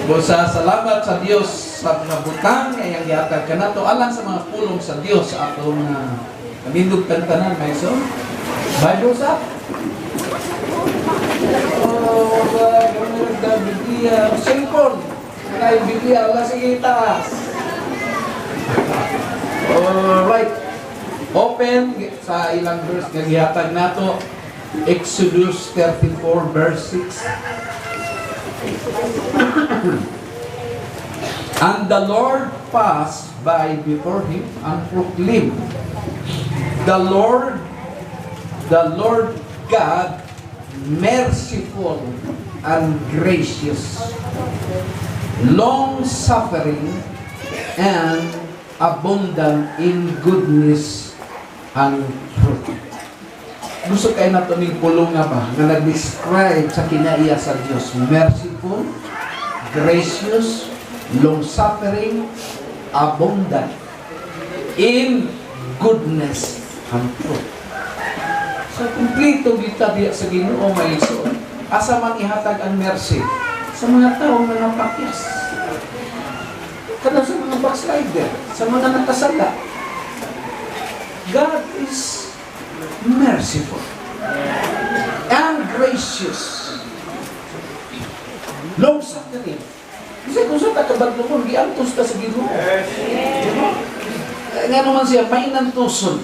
Busa salamat sa Dios sa mga butang nga iyang gihatag kanato alang sa mga pulong sa Dios sa atong kanindog tanan, may so Bible sa. Oh, ba, ganun Biblia, cellphone. Kaya Biblia, wala, sige, taas. Alright. Open sa ilang verse nga gihatag nato, Exodus 34 verse 6. And the Lord passed by before him and proclaimed, "The Lord, the Lord God, merciful and gracious, long-suffering and abundant in goodness and truth." Gusto kay nato ning pulong nga ba nga nag-describe sa kinaiya sa Dios: merciful, gracious, long-suffering, abundant in goodness and truth. So kumpleto kita diya sa Ginoo, may igsoon. Asa man ihatag ang mercy? Sa mga tao nga napakyas. Kada sa mga backslider, sa mga nakasala. God is merciful and gracious. Long suffering. Kasi kung sa takabadlumon, giantos ta sa Ginoo. Diba? Nga naman siya, mainantuson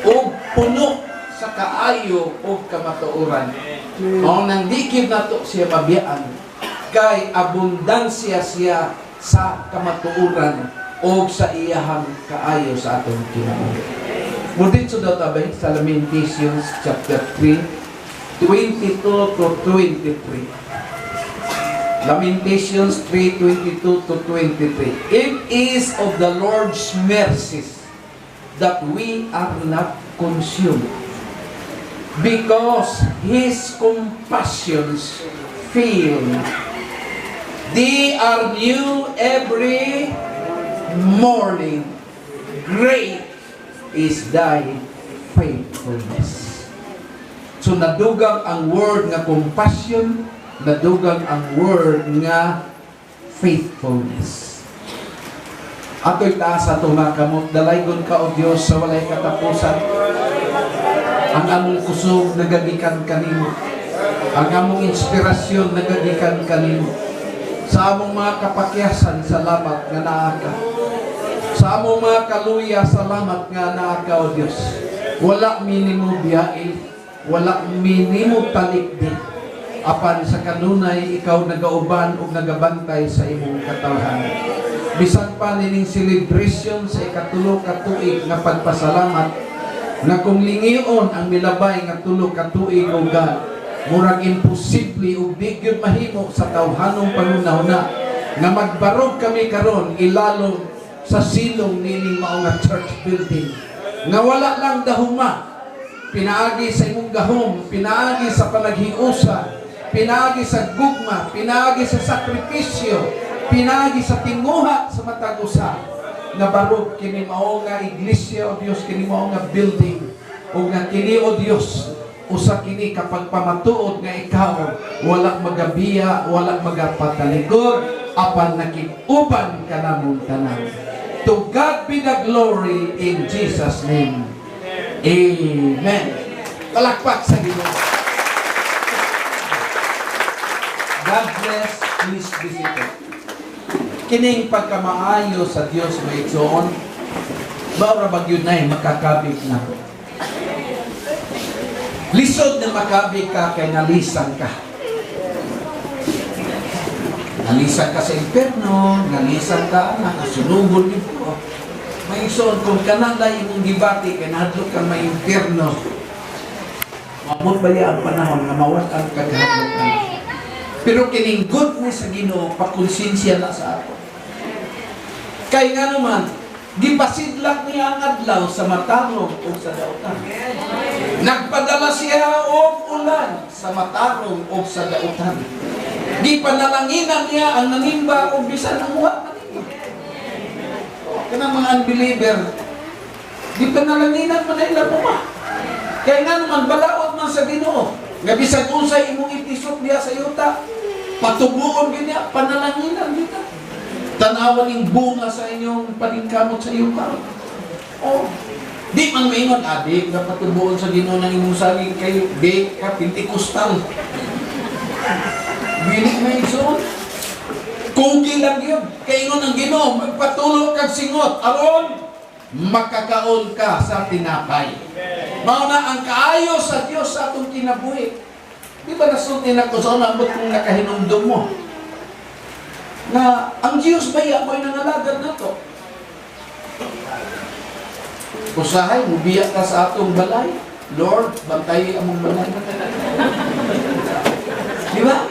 o puno sa kaayo o kamatuoran. O nang dikit nato siya mabiyaan kay abundansya siya sa kamatuoran o sa iyahang kaayo sa atong kinabuhi. Muditso daw tabay sa Lamentations chapter 3, 22 to 23. Lamentations 3:22 to 23. "It is of the Lord's mercies that we are not consumed, because His compassions fail not. They are new every morning. Great is thy faithfulness." So nadugang ang word nga compassion, nadugang ang word nga faithfulness. Ato'y taas sa mga kamot, dalaygon ka, O Dios, sa walay katapusan. Ang among kusog nagagikan kanimo. Ang among inspirasyon nagagikan kanimo. Sa among mga kapakyasan, salamat nga naa ka. Sa among mga kaluya, salamat nga naa ka, O Dios. Wala minimo biyae, wala minimo talikdi. Apan sa kanunay, ikaw nagauban ug nagabantay sa imong katawhan. Bisan pa nining celebration sa 3 ka tuig nga pagpasalamat, nga kung lingion ang milabay nga 3 ka tuig, o God, murag imposible ug di gyud mahimo sa tawhanong pangunahuna nga magbarog kami karon ilalom sa silong nining mao nga church building nga wala lang dahuma, pinaagi sa imong gahom, pinaagi sa panaghiusa, pinaagi sa gugma, pinaagi sa sakripisyo, pinaagi sa tinguha sa matag usa, nabarog kini mao nga iglesia, o Dios, kini mao nga building, ug nga kini, o Dios, usa kini kapag pamatuod nga ikaw wala magabiya, wala magapatalikod, apan nakig-uban ka namong tanan. To God be the glory in Jesus' name. Amen. Palakpak sa Ginoo. God bless. Please be seated. Kining pagkamaayo sa Dios, mga igsoon, mao ra ba gyud nay makakabig na? Lisod na makabig ka kay nalisan ka. Nalisan ka sa impyerno, nalisan ka, nakasunugon nito. May igsoon, kung kana lang imong gibati kay nahadlok kang may impyerno, maabot ba ang panahon nga mawat-an ka gihadlok ka? Pero kining goodness sa Ginoo, pakonsensya na sa ato. Kay nga naman, gipasidlak niya ang adlaw sa matarong o sa dautan. Nagpadala siya og ulan sa matarong o sa dautan. Gipanalanginan niya ang nanimba o bisan ang wa nanimba. Kanang mga unbeliever, gipanalanginan man na ilang uma. Kaya nga naman, balaod man sa Ginoo nga bisan unsay imong itisok diya sa yuta, Patubuon gina, panalanginan kita. Tanawan ning bunga sa inyong paningkamot sa iyong karon. Oh, di man maingon, di ka patubuon sa Ginoo ng imong saging kayo, di ka Pentecostal. Dili na igsoon. Kugi lang yun. Kaingon ang Ginoo, magpatulo kag singot aron makakaon ka sa tinapay. Mao na ang kaayo sa Dios sa atong kinabuhi. Di ba nasulti na ko sa una, ambot kung nakahinumdum mo na ang Diyos baya mo'y nangalagad na to. Usahay, mubiya ka sa atong balay. Lord, bantay among balay. Di ba?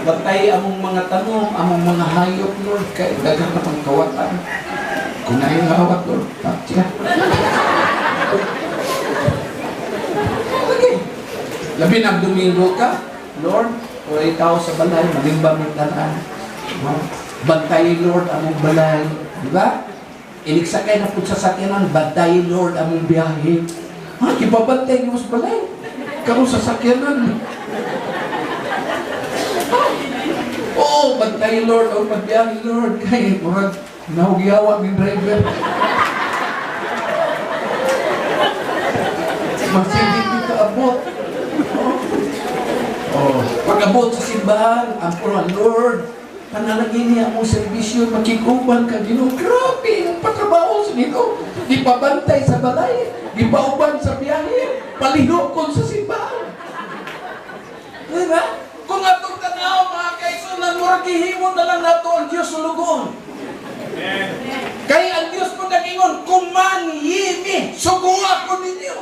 Bantay among mga tanom, among mga hayop, Lord, kay daghang na pang kawatan. Kung nahihawat, Lord, siya. Okay. Labi ng Domingo ka, Lord, o ikaw sa balay, malimba may tanan. Bantay, Lord, among balay. Di ba? Inigsakay na po sa sakyanan, bantay, Lord, among biyahe. Ha, ibabantay niyo sa balay. Karon sa sakyanan. Oo, bantay, Lord, ang pagbiyahe, Lord. Kay, murag, nahugiyawa ng driver. Masigit dito abot. Oh, pag-abot sa simbahan, ang puro, Lord, panalangin niya among serbisyo, makikuban ka, Ginoo. Grabe, ang patrabaho sa Ginoo. Di pabantay sa balay, di pauban sa biyahe, palihokon sa simbahan. Diba? Kung atong tanaw, mga kaigsunan, murag gihimo na lang nato ang Diyos sulugoon. Kaya ang Diyos po nag-ingon, kuman yimi, suguha ko ninyo.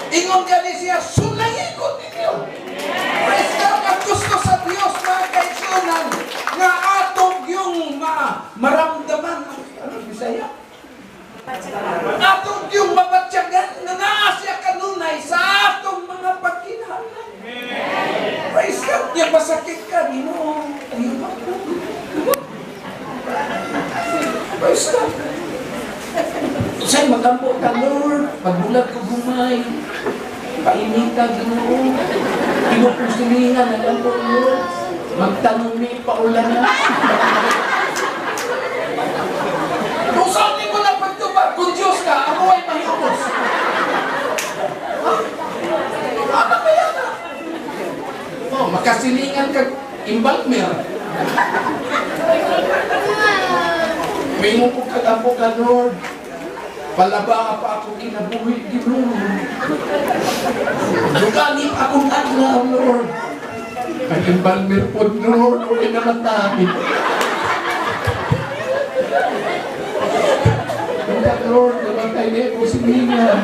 Ingon gani siya, sulayi ko ninyo. Praise God, ang gusto sa Diyos, mga kaigsunan, nga atong yung maramdaman. Ano, Bisaya? Atong yung mabatyagan na naa siya kanunay sa atong mga pagkinahanglan. Praise God, yung masakit ka, Ginoo, ayun ba ko? Praise God. Sa'y magampo ka, Lord, pagbulat ko gumay, painita, Ginoo, pinupusilingan, nagampo, Lord, magtanong ni paulan na. Kung saan mo na pagtubag, kung Diyos ka, ako ay mahiubos. Ano ba yan? Oh, makasilingan ka, embalmer. Mingon ko kagampo ka, Lord. Palaba pa akong kinabuhi, Ginoo. Duganin akong adlaw, Lord. Ang embalmer po, Lord, o inamatay. Lord, namatay niya ko silingan.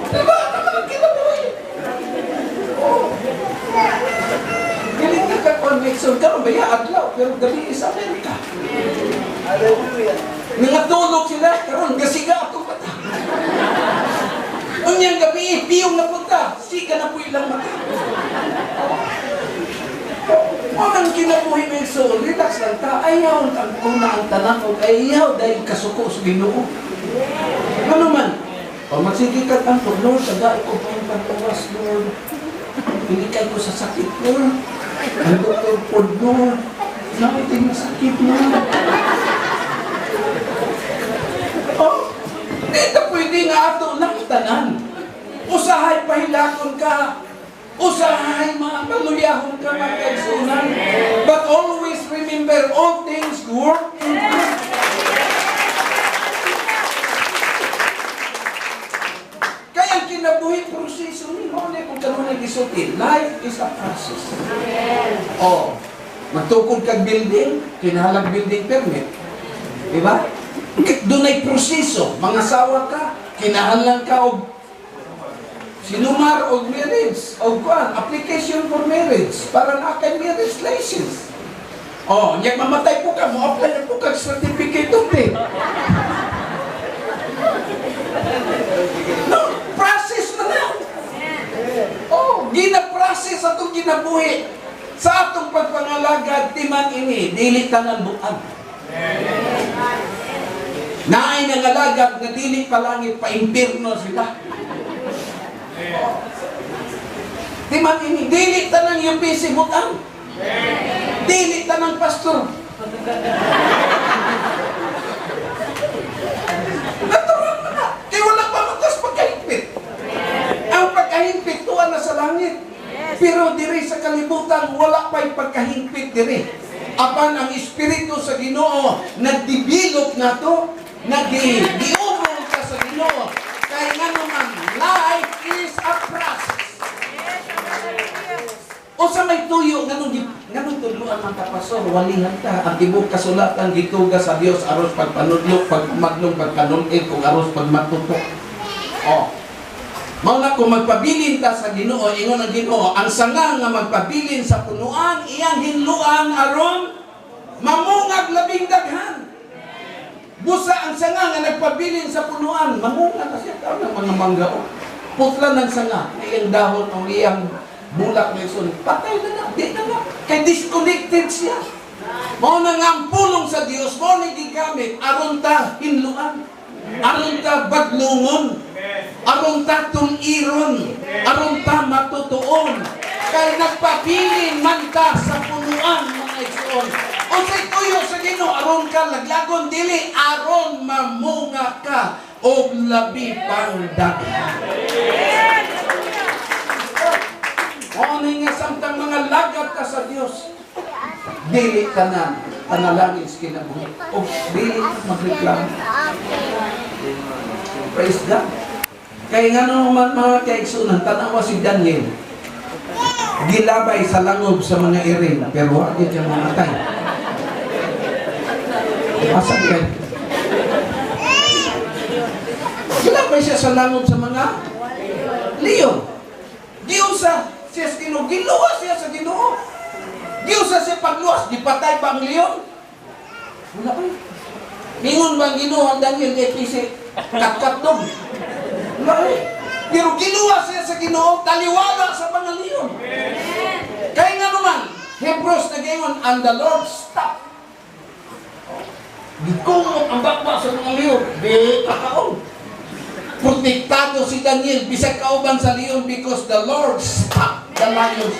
Diba? Naman ang kinabuhi. Oh. Galing na ka-connection. Karoon ba yan? Adlaw, pero gabi sa Amerika. Hallelujah. Nangatulog sila, karon gasiga akong mata. Unyang gabi, piyong na punta, siga na po ilang mata. Unang kinabuhi mo yung soul, relax lang ta, ayaw ang una ang tanan, o ayaw dahil kasuko sa Ginoo. Ano man, o magsige ka ang Lord, taga ko pa yung pagtawas, Lord. Pilikay ko sa sakit, Lord. Ang doktor po, Lord. Nakiting masakit, Lord. Oh, dito pwede nga ato lang tanan. Usahay pahilakon ka. Usahay maluyahon ka, mga kaigsunan. But always remember, all things work in good. Kaya ang kinabuhi proseso ni mo na kung kanunay gisulti. Life is a process. Oh, magtukod kag building, kinahalag building permit. Diba? Dunay proseso, mga sawa ka, kinahanglan ka og sinumar og marriage, og kuan, application for marriage, para na kay marriage license. Oh, nya mamatay po ka, mo apply na po kag certificate of death. No, process na na. Oh, gina-process atong kinabuhi. Sa atong pagpangalagad, timan ini, dili tanan buang. Naay nangalagad nga dili palangit, pa-impirno sila. Oh. Di man ini, dili tanang UPC butang. Dili tanang pastor. Natural na na. Kaya wala pa matas pagkahigpit. Ang pagkahigpit, tuwa na sa langit. Pero diri sa kalibutan, wala pa'y pagkahigpit diri. Apan ang Espiritu sa Ginoo, nagdevelop na to, nag-giubong ka sa Ginoo. Kaya nga naman, life is a process. O sa may tuyo, nganong tudloan man ka, pastor, walihan ka. Ang tibok kasulatan, gituga sa Dios aros pagpanudlo, pagmaglong, pagpanulid, kung aros pagmatuto. O. Mao na kung magpabilin ta sa Ginoo, ingon ang Ginoo, ang sanga nga magpabilin sa punuan, iyang hinluan aron mamungag labing daghan. Busa ang sanga nga nagpabilin sa punuan, mamunga na siya taon ng mga mangga. Putla ng sanga, iyang dahon o iyang bulak na isun, patay na na, di na na. Kay disconnected siya. Mao na nga ang pulong sa Dios, mao ni gigamit, aron ta hinluan, aron ta badlungon, aron ta tun-iron, aron ta matutuon. Kay nagpabilin man ta sa punuan, mga igsoon. Unsay tuyo sa Ginoo, aron ka laglagon, dili, aron mamunga ka og labi pang daghan. Mao ni nga samtang mga lagad ka sa Dios, dili ka na panalangin sa kinabuhi o dili magreklamo. Praise God. Kaya nga naman mga kaigsunan, tanawa si Daniel, gilabay sa langob sa mga iring, pero wag siya mamatay. Asa kay? Gilabay siya sa langob sa mga leon. Giusa siya sa Ginoo, giluwas siya sa Ginoo. Giusa siya pagluwas, gipatay ba ang leon? Wala pa. Ningon ba ang Ginoo ang Daniel kay pisi katkatdog? Wala pa. Pero giluwas siya sa Ginoo, taliwala sa mga leon. Kaya nga naman, Hebrews nagayon, and the Lord stopped. Gikumot ang bakba sa mga leon, di kakaon. Protektado si Daniel, bisag kauban sa leon, because the Lord stopped the lions.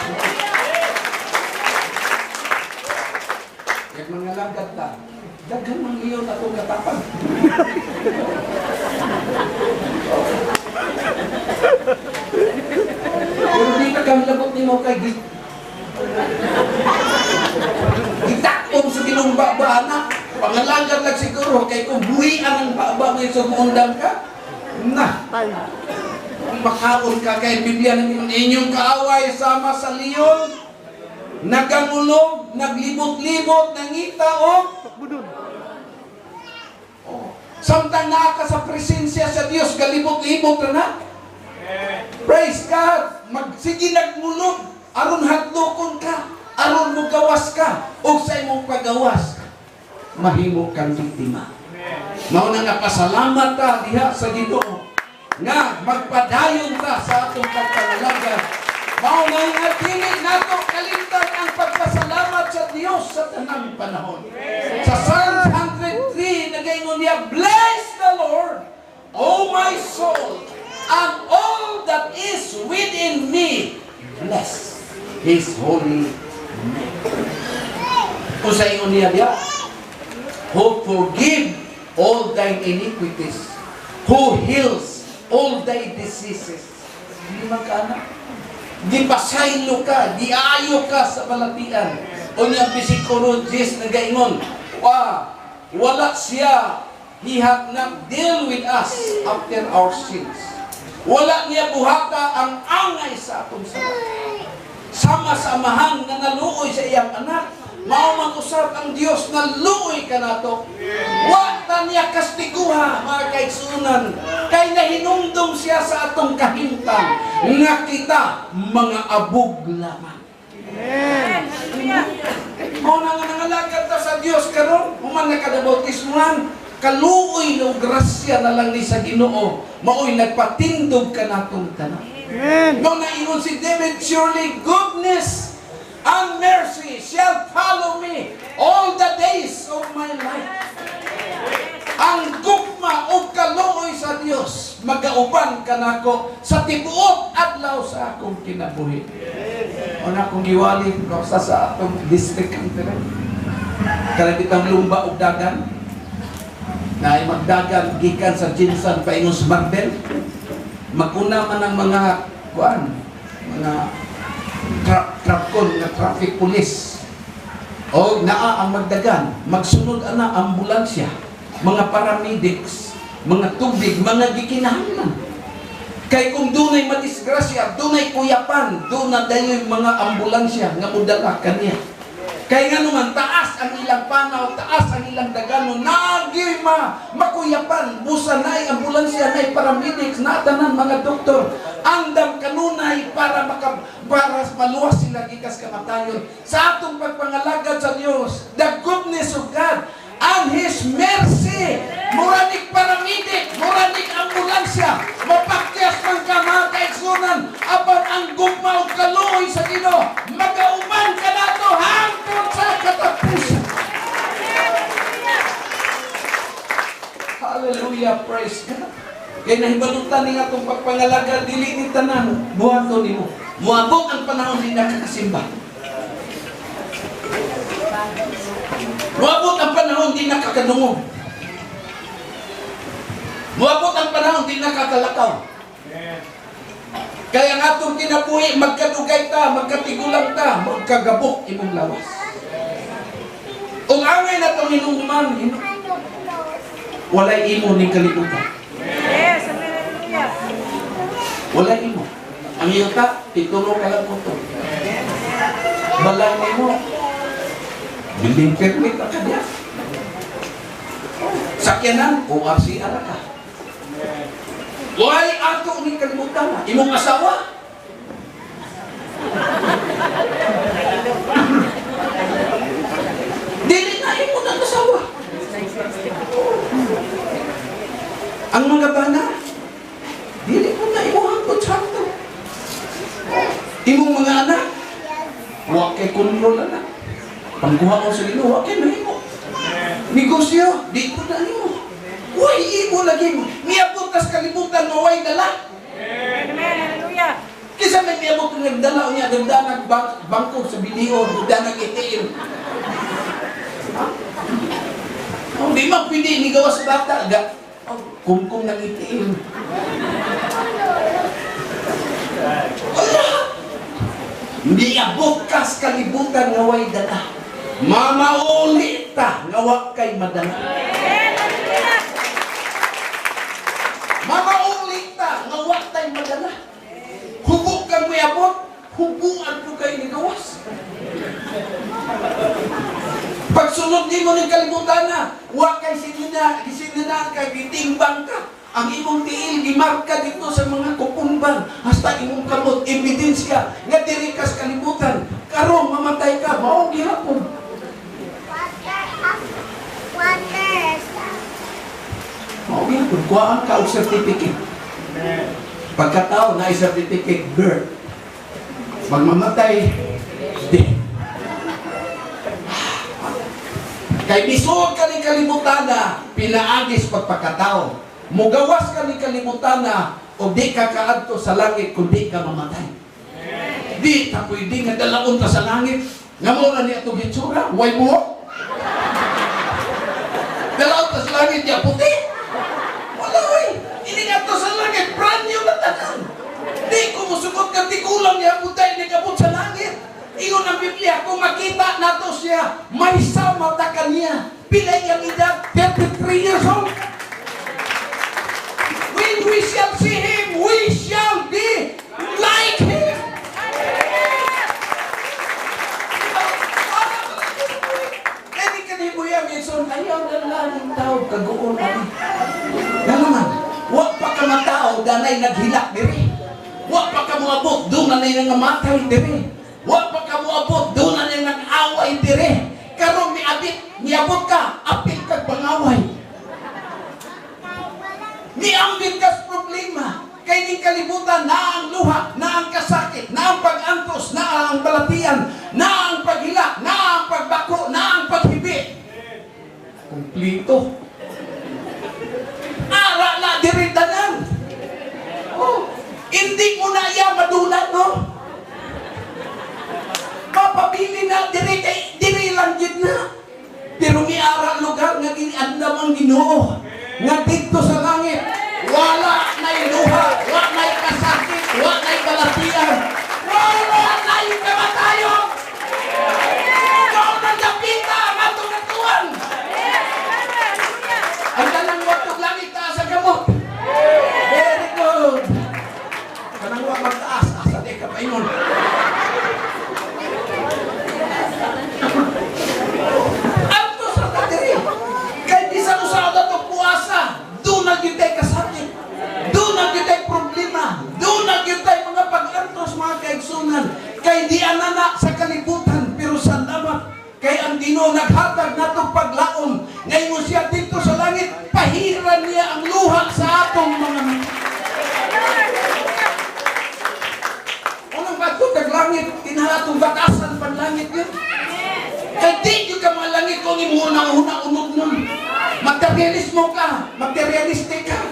Kaya mga lagad ta, daghan mang leon atong katapang. Pero di ka kamilabot ni mo kay gitakong sa Ginoong baba na. Pangalagad lang siguro kay kung buhian ang baba mo sa muundang ka, na. Kung makaon ka kay Biblia ng inyong kaaway sama sa leon, nagangulog, naglibot-libot, nangita o oh. Samtang naa ka sa presensya sa Dios, galibot-libot na. Praise God. Magsige nagmulog aron hadlokon ka, aron mogawas ka, og sa imong pagawas mahimo kang biktima. Mao na nga pasalamat ta diha sa Ginoo nga magpadayon ta sa atong pagpangalagad. Mao na nga dili nato kalimtan ang pagpasalamat sa Dios sa tanang panahon. Sa Psalms 103 nagaingon niya, bless the Lord, O my soul, and all that is within me, bless His holy name. Kung sa ingon niya diha, who forgive all thine iniquities, who heals all thy diseases. Hindi man ka, anak. Gipasaylo ka, giayo ka sa balatian. O niya, Bisikulo 10 nagaingon, wala siya, he hath not deal with us after our sins. Wala niya buhata ang angay sa atong sala. Sama sa amahan nga naluoy sa iyang anak, mao man usab ang Dios na luoy kanato. Wa ta niya kastiguha, mga kaigsuonan, kay nahinumdum siya sa atong kahimtang nga kita mga abog lamang. Mao na nga nangalagad ta sa Dios karon, human nakadabautismohan, kaluoy no grasya na lang ni sa Ginoo, maoy nagpatindog kanatong tanan. Mao na ingon si David, surely goodness and mercy shall follow me all the days of my life. Ang gugma o kaluoy sa Dios magauban kanako sa tibuok adlaw sa akong kinabuhi. Una kong giwali sa sa atong district conference. Kalabitang lumba og dagan. Na ay magdagan gikan sa GenSan paingon sa Marbel. Maguna man ang mga kuan, mga trapcon nga traffic police. O naa ang magdagan, magsunod ana ambulansya, mga paramedics, mga tubig, mga gikinahanglan. Kay kung dunay madisgrasya, dunay kuyapan, doon na dayoy mga ambulansya nga modala kaniya. Kay nga naman, taas ang ilang panaw, taas ang ilang dagano, nagi ma, makuyapan, busa nay ambulansya, nay paramedics, natanan mga doktor, andam kanunay para maluwas sila gikas kamatayon. Sa atong pagpangalagad sa Dios, the goodness of God and His mercy, muranig paramedic, muranig ambulansya, mapakyas man ka, mga kaigsunan, apan ang gugma ug kaluoy sa Ginoo, magauban ka nato hangtod sa katapusan. Hallelujah, praise God. Kay nahibalutan ni atong pagpangalagad, dili ni tanan buhaton nimo. Moabot ang panahon di nakakasimba. Moabot ang panahon di nakakadungog. Moabot ang panahon di nakakalakaw. Kaya ang atong kinabuhi, magkadugay ta, magkatigulang ta, magkagabok imong lawas. Ug angay na itong hinungman, walay imo ning kalibutan. Yes, hallelujah. Walay imo. Ang yuta, titulo ka lang ko to. Balay nimo, building permit ka niya. Sakyanan, ORC ara ka. Walay ato ni kalibutan. Imong asawa? Dili na imo ng asawa. Ang mga bana, dili ko na imo hangtod sa hangtod. Imong mga anak, wa kay kontrol anak. Pangkuha ko sa Ginoo, wa kay mahimo. Negosyo, di ko na imo. Way imo lagi. Miabot tas kalibutan nga way dala. Amen, hallelujah. Kisa may miabot nga nagdala unya nagdanag bangko sa BDO, nagdanag ATM. Ha? Oh, di man pwede ni gawas bata ga. Oh, kumkum ng ATM. Wala. Miabot kas kalibutan nga way dala. Mamauli ta nga wa kay madala. Amen, hallelujah. Mamauli ta nga wa tay madala. Hubo kang miabot, hubuan ko kay ni gawas. Pagsunod nimo ning kalibutan na, wa kay sinina, gisinina kay gitimbang ka. Ang imong tiil gimarka dito sa mga kukumbang hasta imong kamot ebidensya nga diri kas kalibutan. Karon mamatay ka, mao gihapon. Mao gihapon kuhaan ka og certificate. Pagkatao na certificate birth. Pag mamatay, death. Kay bisuod ka ni kalibutan na, pinaagis pagpakatao. Mugawas ka ni kalibutan na, o di ka kaadto sa langit kung di ka mamatay. Di ta pwede nga dalaon ta sa langit. Nga mo na niya itong hitsura, way buhok. Dalaon ta sa langit, niya puti. Wala way. Ini nga to sa langit, brand new na tanan. Di ko musugot ka, di kulang niya putay, di kabot sa langit. Ingon ang Biblia, kung makita nato siya, may sama ta kaniya. Pila iyang edad? 33 years old. When we shall see him, we shall be like him. Kani kanibuya, minsan, ayaw na lang ang tao, kaguon na. Gano'n, wa pa ka matao, danay naghilak diri. Wa pa ka muabot, doon na nang namatay diri. Wa pa ka muabot, doon na nang nag-away diri. Karon miabit, miabot ka, apil kag pangaway. Miambit ka sa problema. Kay ning kalibutan, naa ang luha, naa ang kasakit, naa ang pag-antos, naa ang balatian, naa ang paghila, naa ang pagbako, naa ang paghibi. Kumplito. Ara Ginoo naghatag natong paglaom. Ngayon siya dito sa langit, pahiran niya ang luha sa atong mga mata. Unang bato kag langit, kinahanglan atong bakasan panlangit yun. Kay di gyud ka mga langit kung imo una unod nun. Materialismo ka, materialistic ka.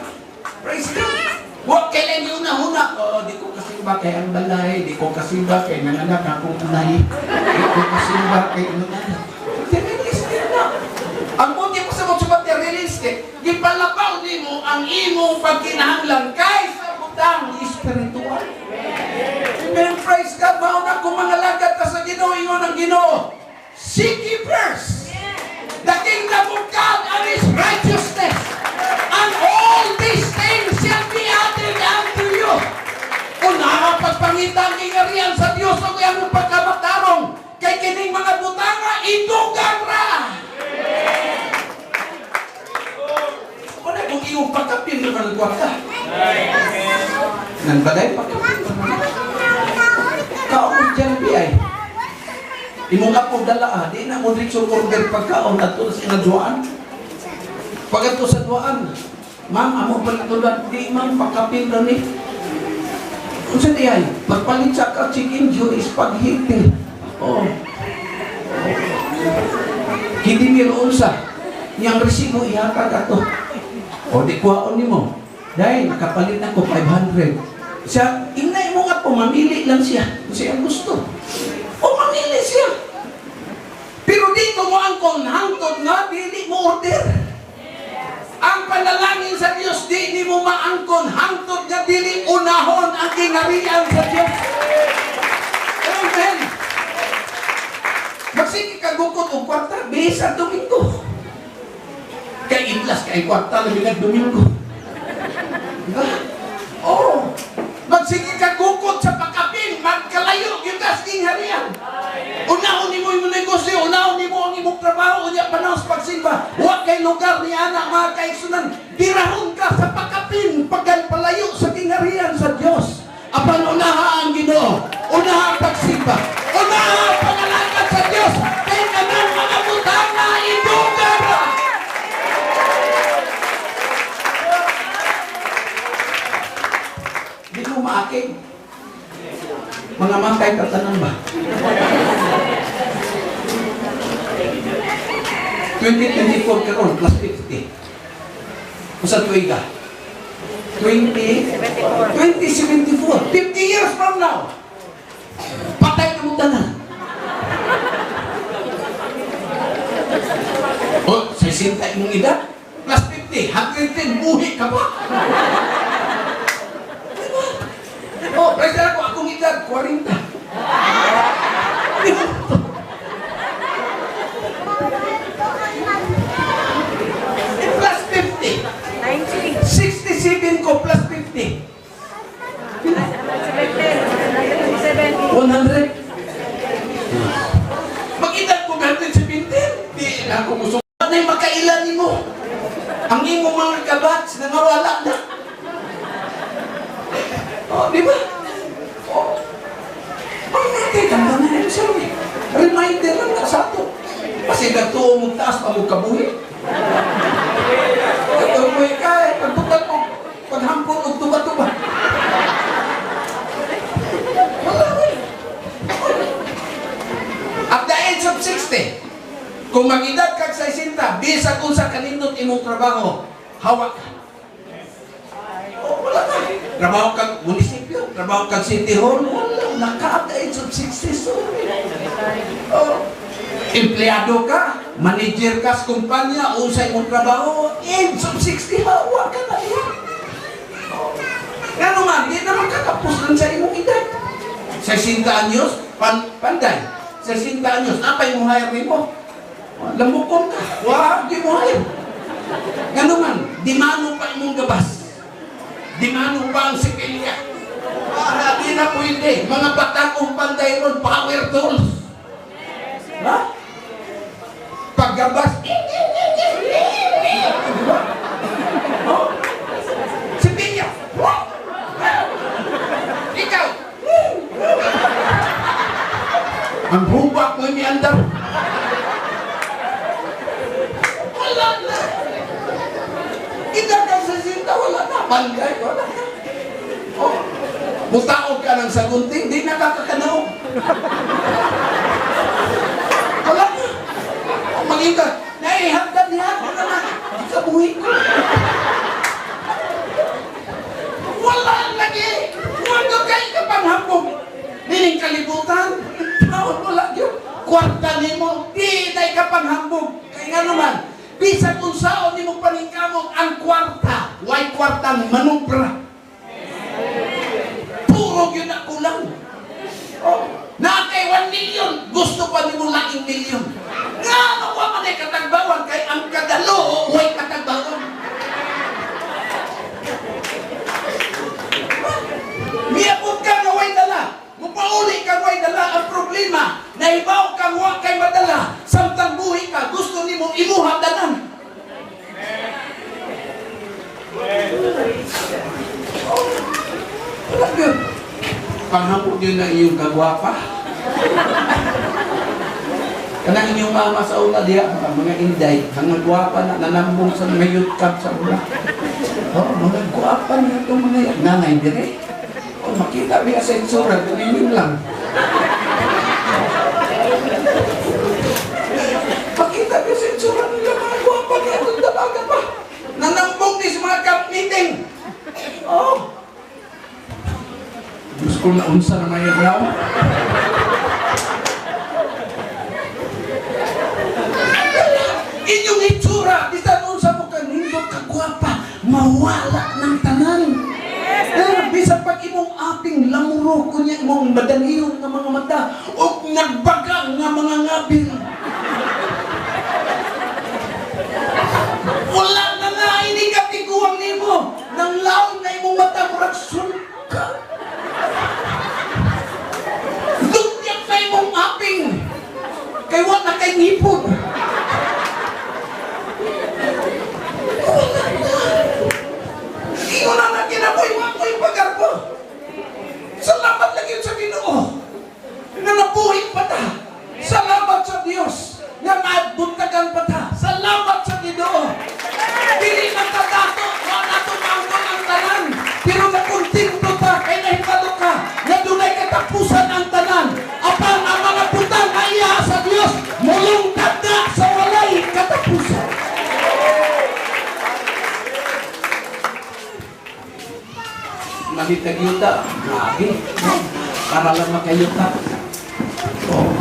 Praise God. Wa kailan yung una-una. Oo, di ko kasimba kay ang balay, di ko kasimba kay nanganak akong unay, di ko kasimba kay nanganak. Materialistic na. Ang buti mo sa mga materialistic, gipalabaw nimo ang imong pagkinahanglan kaysa butang espiritual. Amen. Praise God. Mao na kung mga lagad ta sa Ginoo, ingon ang Ginoo. Seek ye first the kingdom of God and His righteousness, and all these things shall be added unto you. Una pagpangita ang kingarian sa Dios ug iyang pagkamatarong, kay kining mga butanga idugang ra. Una kung iyong pagkapin ng kwarta. Nang balay pagkapin. Kaon dyan ay. Imong apo dala ah, di na mo diretso order pagkaon adto sa inaduan. Pag adto sa duaan, ma'am, amo palitulan, di ma'am pagkapin ra ni. Unsa di ay? Magpalit sa ka chicken joy spaghetti. Oh. Hindi mil unsa. Niyang resibo ihatag ato. O di kuhaon nimo. Dahil nakapalit ako 500. Siya, ingay mo nga po, mamili lang siya. Kung siya gusto. O mamili siya. Pero dito mo ang hangtod nga, dili mo order. Ang panalangin sa Dios, di mo maangkon hangtod nga dili unahon ang kingarian sa Dios. Amen. Magsige ka gukot og kwarta, bihis ang Domingo. Kay idlas kay kwarta labi nag Domingo. Diba? Oh, magsige ka gukot sa pagkapin, magkalayo gyud ka sa kingharian. Unahon nimo imong negosyo, unahon nimo ang imong trabaho, unya panahon sa pagsimba. Wa kay lugar ni ana mga kaigsunan, birahon ka sa pagkapin, pagkapalayo sa kingharian sa Dios. Apan unaha ang Ginoo, unaha ang pagsimba, unaha ang pangalagad sa Dios, kay kanang mga butanga idugang ra. Di mo maakig. Mga matay katanan ba? 2024 karon plus 50. Usa tuiga? 2074. 50 years from now. Patay ka mo tanan. Oh, 60 imong edad plus 50, 110 buhi ka pa. Diba? Oh, present ako akong edad 40. Plus 50. 90. 67 ko plus 50. 170. 100. Mag-edad ko 170. Di na ako musukat na yung makailan nimo. Ang imong mga kabats nangawala na. Oh, di ba? Oh. Ang natin, tanda na yun siya. Reminder lang na sa ato. Kasi nagtuo mong taas pa mong kabuhi. Nagtuo ka, pagbutan mo, paghampon o tuba-tuba. Wala eh. At the age of 60, kung mag-edad kag 60, bisag unsa kanindot imong trabaho, hawak ka. Oh, wala na. Trabaho kag munisipyo, trabaho kag city hall, wala. Naka at the age of 60, sorry. Oh. Empleyado ka, manager ka sa kumpanya, unsa imong trabaho, age of 60, hawak ka na diha. Oh. Ngano man, di naman kakapos lang sa imong edad. 60 anyos, panday. 60 anyos, apay mo hire nimo. Lambukon ka, wa di mo hire. Ngano man, di mano pa imong gabas. Di mano pa ang sikilya. Para di na pwede. Mga batang panday ron, power tools. Ha? Paggabas, diba? Oh? Si Pia, ikaw, ang hubak mo ni andar. Panggay, wala na. Oh. Mutaog ka ng sagunting, di nakakakanaog. Wala na. Oh, maging ka, naihagdan niya, wala na. Ikabuhi ko. Wala lagi. Wala kay kapanghambog. Nining kalibutan, taon wala yun. Kwarta nimo, di na ikapanghambog. Kaya nga naman, bisan unsaon nimo paningkamot ang kwarta, way kwartang manubra. Puro yun na kulang. Oh, naa kay 1 million, gusto pa nimo laing milyon. Nga ano wa man ay katagbawan kay ang kadalo way katagbawan. Miabot ka nga way dala, mupauli ka way dala. Ang problema, nahibaw kang wa kay madala, samtang buhi ka, gusto nimo imuha tanan. Oh, wala yun. Panghapon yun na iyong kagwapa. Kanang inyong mama sa una diha, mga inday, mga gwapa na nanambong sa mga youth camp sa una. Oh, mga gwapa na itong mga yan. Nanay dire. Oh, makita niya sa itsura, yun lang. Makita niya sa itsura nila, mga gwapa niya itong dalaga pa. Nanambong ni sa mga camp meeting. Oh. Diyos ko na unsa na may raw. Inyong itsura, bisan unsa mo kanindot kagwapa, mawala ng tanan. Eh, bisan pag imong aping lamuro kunya imong madaliw nga mga mata o nagbaga nga mga ngabil. Wala na nga ini katiguang nimo nang laon na imong mata murag sulka. Lunyak na imong aping kay wa na kay ngipon. Wala na. Ingon na na kinabuhi wa ko'y pagarbo. Salamat lagi sa Ginoo nga nabuhi pa ta. Salamat sa Dios nga maadbuntagan pa ta. Salamat sa Ginoo. Dili man ta dato, wa nato maangkon ang tanan, pero nakontento ta kay nahibalo ka nga dunay katapusan ang tanan. Apan ang mga butang nga iya sa Dios mulungtad na sa walay katapusan. Malitag yuta, grabe. Para lang makayuta. Oh,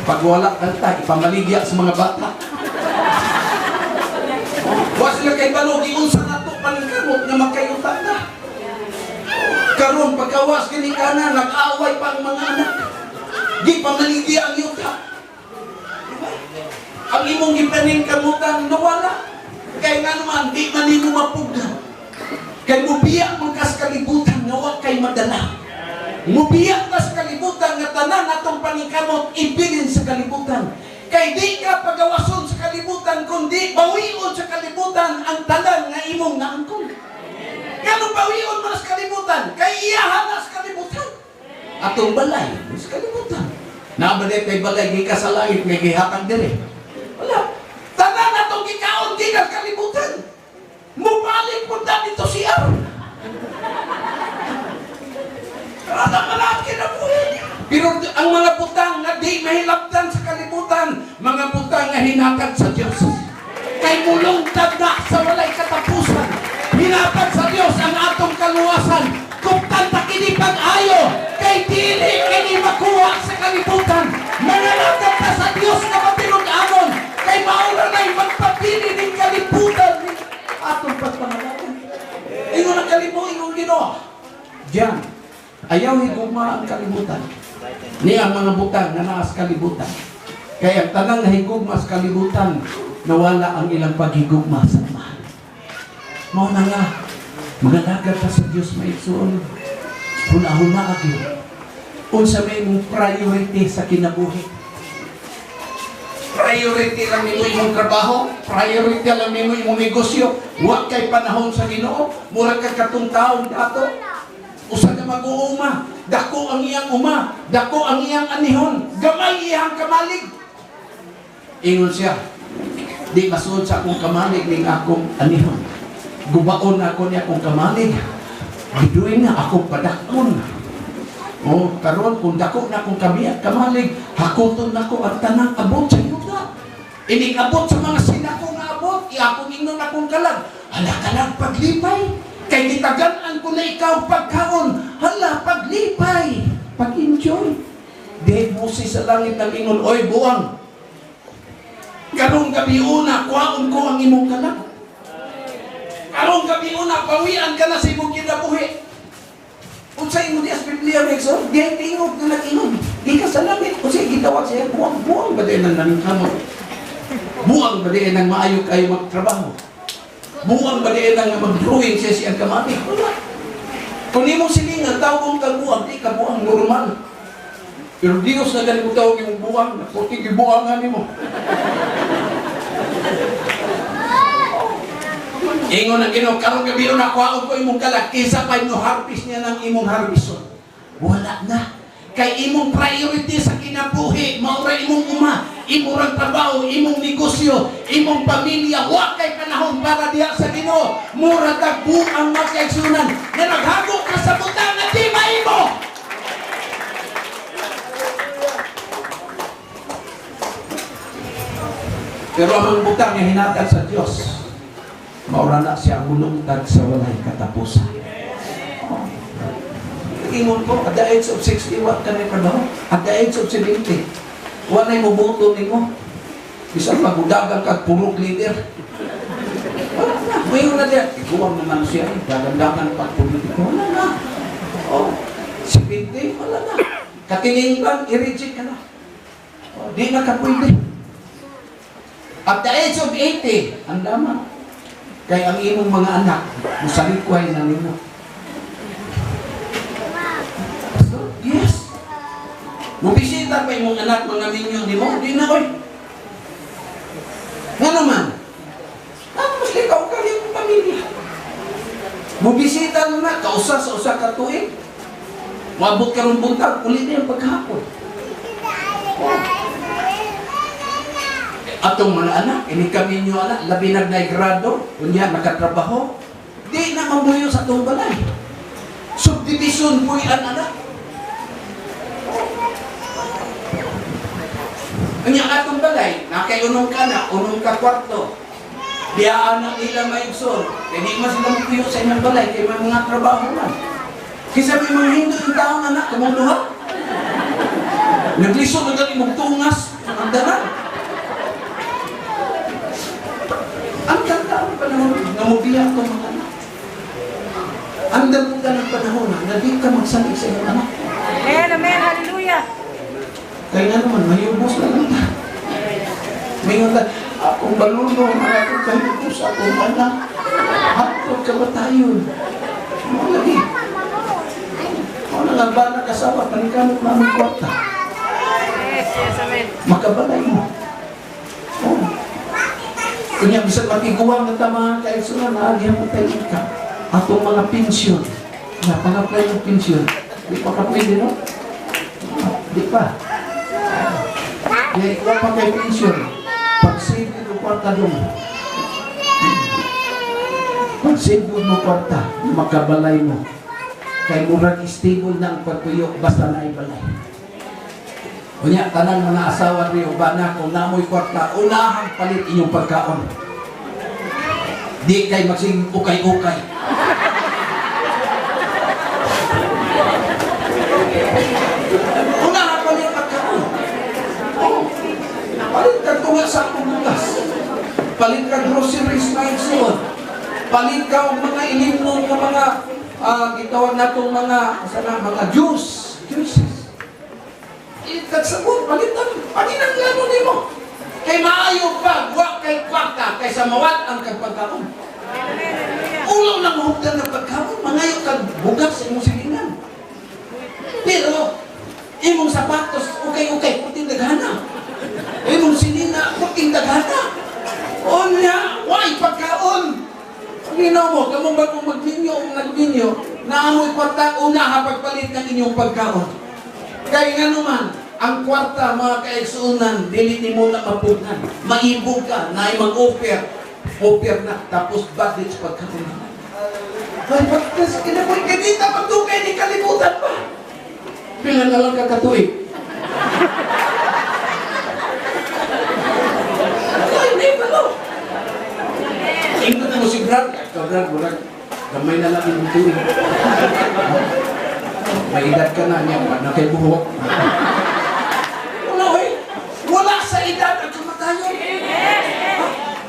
pag wala kanta, ipamaligya sa mga bata. Oh, wa sila kay balo, giunsa na to paningkamot nga makayuta na. Karon pagkawas kini kana, nag-away pa ang mga anak. Gipamaligya ang yuta. Diba? Ang imong gipaningkamutan nawala. Kay nga naman, di man nimo mapugnan. Kay mubiya man kas kalibutan nga wa kay madala. Mubiya kas kalibutan nga tanan atong paningkamot ibilin sa kalibutan. Kay di ka pagawason sa kalibutan kundi bawion sa kalibutan ang tanan nga imong naangkon. Nganong bawion man sa kalibutan? Kay iyahan na sa kalibutan. Atong balay sa kalibutan. Naa ba kay balay gikan sa langit nga gihatag diri? Wala. Tanan atong gikaon gikan sa kalibutan. Mubalik po na dito si Aaron. Karana pala ang kinabuhi. Pero ang mga butang nga di mahilabtan sa kalibutan, mga butang nga hinatag sa Diyos. Kay mulungtad na sa walay katapusan. Hinatag sa Diyos ang atong kaluwasan. Kung tanta kini pag-ayo, kay dili kini makuha sa kalibutan. Mangalagad ta sa Diyos nga matinud-anon. Kay maura na'y magpapili ng kalibutan atong pagpangalagan. Ingon ang kalibutan, ingon Ginoo. Diyan, ayaw higugma ang kalibutan. Ni ang mga butang nga naa sa kalibutan. Kaya ang tanang nahigugma sa kalibutan, nawala ang ilang paghigugma sa Amahan. Mao na nga, mangalagad ta sa Dios maigsoon. Huna-huna gyud. Unsa may imong priority sa kinabuhi? Priority lang nimo imong trabaho, priority lang nimo imong negosyo. Wa kay panahon sa Ginoo, murag ka katong taon dato. Usa ka mag-uuma, dako ang iyang uma, dako ang iyang anihon, gamay iyang kamalig. Ingon siya, di masuod sa akong kamalig ning akong anihon. Gubaon ako niya kung kamalig. Biduin na ako padakon. O, karon kung dako na akong kamiat kamalig, hakuton nako ang tanang abot sa yuta. Inig abot sa mga sinako nga abot, iakong ingnon akong kalag. Hala kalag paglipay. Kay gitagan-an ko na ikaw pagkaon. Hala paglipay. Pag-enjoy. Di busi sa langit ang ingon, oy buwang. Karong gabi una, kuhaon ko ang imong kalag. Karong gabi una, pawian ka na sa imong kinabuhi. Unsay imo dias Biblia Rexon? Di tingog na nag-ingon. Di ka sa langit. Unsay gitawag siya? Buwang, buwang ba din ang naningkamot? Buwang ba din ang maayo kayo magtrabaho? Buwang ba din ang mag-drawing siya siyang kamati? Wala. Kung imong silingan, tawag kang buwang, di ka buwang normal. Pero Diyos na galing mo tawag imong buwang, naputing gibuangan nimo. Ingon ang Ginoo, karong gabi na kuhaon ko imong kalag, kaysa pa imong harvest niya ng imong harveston. Wala na. Kay imong priority sa kinabuhi, mao ra imong uma, imong rang trabaho, imong negosyo, imong pamilya, wa kay panahon para diha sa Ginoo. Mura tag buang makaigsunan nga naghago ka sa butang nga di maimo. Pero ang butang nga hinatag sa Dios, maura na siya ang ulungtag sa walay katapusan. Oh. Ingon ko, at the age of 60, what ka na trabaho? At the age of 70, walay mo buto nimo. Bisan magudagang kag purok leader. Wala na. Ngayon na diyan. Iguang naman siya. Dagandagan pag politiko. Wala na. Oh, 70, wala na. Katilingban, i-reject ka na. Oh, di na ka pwede. At the age of 80, ang dama. Kay ang imong mga anak, musalikway na nimo. So, yes. Mubisita pa imong anak, mga minyo nimo, di na oy. Nga naman, tapos ikaw ka rin pamilya. Mubisita na na, kausa sa usa ka tuig. Moabot ka ron buntag, uli na yung paghapon. Oh. Atong mga anak, ini kami nyo anak, labi na grado, unya nakatrabaho, di na mabuyo sa atong balay. Subdivision po yan anak. Unya atong balay, nakay unong ka na, unong ka kwarto. Biyaan na nila maigsoon. Kaya di man sila mabuyo sa inyong balay, kaya may mga trabaho man. Kisa may mga hindo yung taong anak, kamong duha. Naglisod na galing mong tungas, ang danan. Ang ganda ang panahon na mubiya itong mga anak. Ang ganda ng panahon na di ka magsalig sa iyong anak. Amen, amen, hallelujah. Kaya nga naman, mayubos na lang. May nga, akong baluno, akong kahibos, akong anak. Hatod ka ba tayo? Ano lagi? Ano nga ba nakasawa? Panikamot na aming kwarta. Yes, yes, amen. Makabalay mo. Oh. Kunya, bisag makiguwang ng tama kaigsunan, naagyan mo tayo ka. Atong mga pensyon. Na, pang-apply ng pensyon. Di pa ka pwede, no? Di pa. Di pa kay pensyon. Pag-save mo kwarta doon. Pag-save mo kwarta, makabalay mo. Kay murag stable na ang pagtuyo, basta na ibalay. Unya, tanang mga asawa niyo, bana, kung namoy kwarta, unahang palit inyong pagkaon. Di kay magsing ukay-ukay. Unahang palit pagkaon. Oh, palit ka tunga sa akong bugas. Palit ka groceries na igsuon. Palit ka og mga ilimnon nga mga, gitawag natong mga, sana, mga juice. Juices. Itagsabot, palitan, paninanglano nimo. Kay maayo pa, wa kay kwarta, kaysa mawat ang kag pagkaon. Ulaw lang hugdan ng pagkaon, mangayo kag bugas sa imong silingan. Pero, imong sapatos, ukay-ukay, puting daghana. Imong sinina, puting daghana. Unya, way pagkaon. Panginaw mo, kamong bagong magminyo o nagminyo, naamoy kwarta, una ha pagpalit ng inyong pagkaon. Kaya nga naman, ang kwarta mga kaigsuunan, dili ni mo na mapugnan. Maibog ka, na mag-offer. Oper na, tapos bandage pagkaon. Ay, pagkas, kinabuhi, kanita pagdugay ni kalibutan pa. Pila na lang kakatuig. Ay, hindi pa no. Ingon mo si Brad, ikaw Brad, murag, gamay na lang yung tuig. May edad ka na niya, wala na kay buhok. Wala, eh. Wala sa edad ang kamatayon.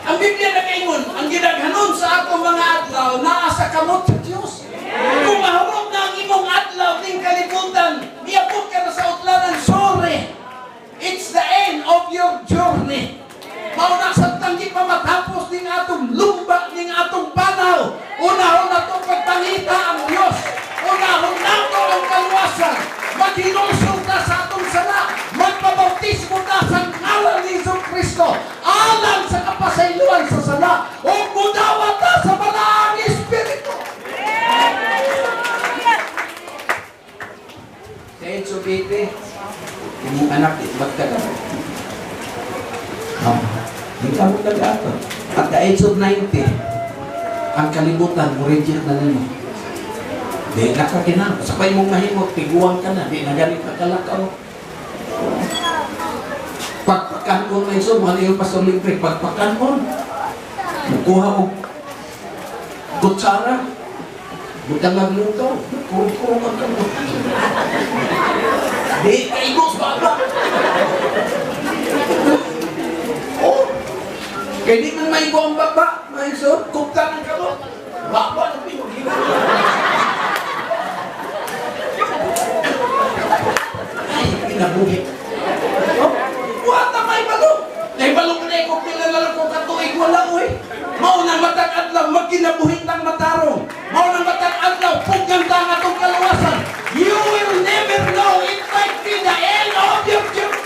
Ang Biblia nagaingon, ang gidaghanon sa atong mga adlaw, naa sa kamot sa Dios. Kung mahurot na ang imong adlaw ning kalibutan, miabot ka na sa utlanan, sorry. It's the end of your journey. Mao na sa tanggi pa matapos ning atong lumba, ning atong panaw. Unahon nato pagpangita ang Dios. Unahon nato ang kaluwasan. Maghinulsol ta sa atong sala. Magpabautismo ta sa ngalan ni Hesus Kristo alang sa kapasayloan sa sala. O mudawa ta sa Balaang Espiritu. Sa age of 80, imong anak, magtagal. Hindi ka mo nag-ato. At the age of 90, ang kalibutan, mo reject na nimo. Di na ka kinang. Sa pa'y mong mahimot, tiguan ka na. Di na ganit ka kalakaw. Pagpakanon na iso, mahal yung Pastor Libre, pagpakanon, mukuha og kutsara, butang nagluto, kurong-kurong ang kamot. Di kaigos ba ba? Oh, kaya di man maigo ang baba, maiso, kupta ng kamot. Baba ng pinog. Ay, pinabuhi. Oh, wala may balo. Naibalo ko na ikaw, pinalala ko katuig, wala oy. Maunang matag adlaw, magkinabuhi tang matarong. Maunang matag adlaw, puganda nga itong kaluwasan. You will never know, it might be the end of your journey.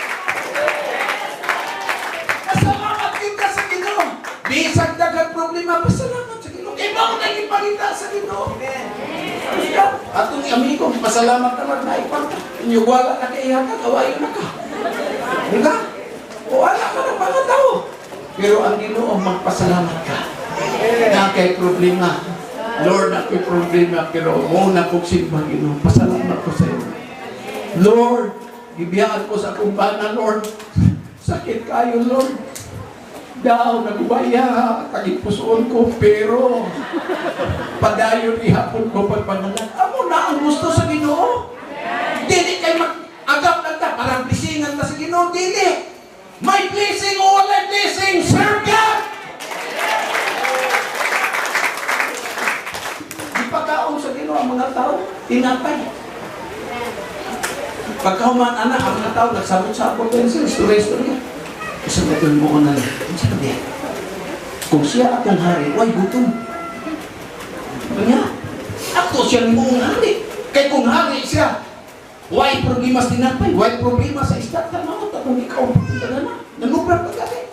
Pasalamat kita sa Ginoo. Bisag daghang problema, pasalamat sa Ginoo. Kay mao na gipangita sa Ginoo. Atong amigo, pasalamat naman na ipanta. Inyo wala na kay ihatag, awayo na ka. Diba? Wala ka ng mga tao. Pero ang Ginoo, magpasalamat ka. Na kay problema. Lord, ako'y problema, pero muna kong simba, Ginoo. Pasalamat ko sa iyo. Lord, gibiyaan ko sa akong bana, Lord. Sakit kayo, Lord. Daw, nagubaya, tagipusoon ko, pero padayon ihapon ko pagpangalan. Amo na ang gusto sa Ginoo. Dili kay mag-agap lang ta, parang blessingan ta sa Ginoo. Dili. May blessing o walay blessing, serve God! Ipakaon sa Ginoo ang mga tao, tinapay. Pagkahuman, anak, ang mga tao, nagsabot-sabot din sila, istorya-istorya. Isang katulong mo na lang, ano sa diya? Kung siya akong hari, way gutom. Kanya, ako siya buong hari. Kay kung hari siya, way problema sa tinapay, way problema sa istat, tama kung ikaw ang na, nanubra pa kasi.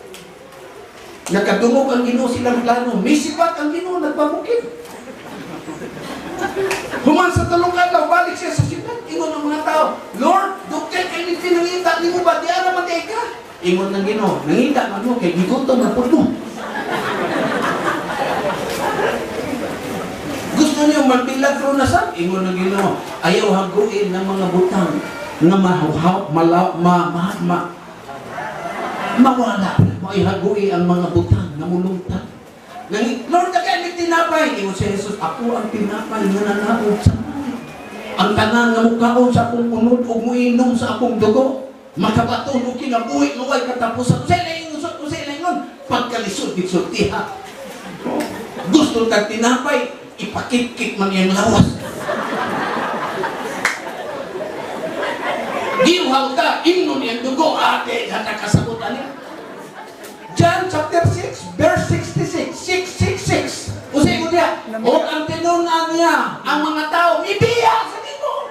Nakadungog ang Ginoo silang plano, misibat ang Ginoo, nagpamukid. Human sa tulong adlaw, balik siya sa siyudad. Ingon ang mga tao, Lord, dugtay kay ni pinangita nimo ba, di ara man kay ka. Ingon ng Ginoo, nangita man mo kay gigutom na pud mo. Gusto niyo magmilagro na sa? Ingon ng Ginoo, ayaw haguin ng mga butang nga mawala. Maihagui ang mga butang nga mulungtad. Lord, kaya may tinapay. Ingon si Jesus, ako ang tinapay nga nanaog sa langit. Ang tanan nga mukaon sa akong unod ug muinom sa akong dugo, makabaton og kinabuhi nga way katapusan. Unsay laingon, unsay laingon? Pagkalisod gisultiha. Gusto tag tinapay, ipakit-kit man iyang lawas. Giuhaw ta, imnon iyang dugo, ate, nakasabot ani. John chapter 6, verse 66, 666. Usay ko niya, o ang tinun-an niya, ang mga tao, mibiya sa Ginoo.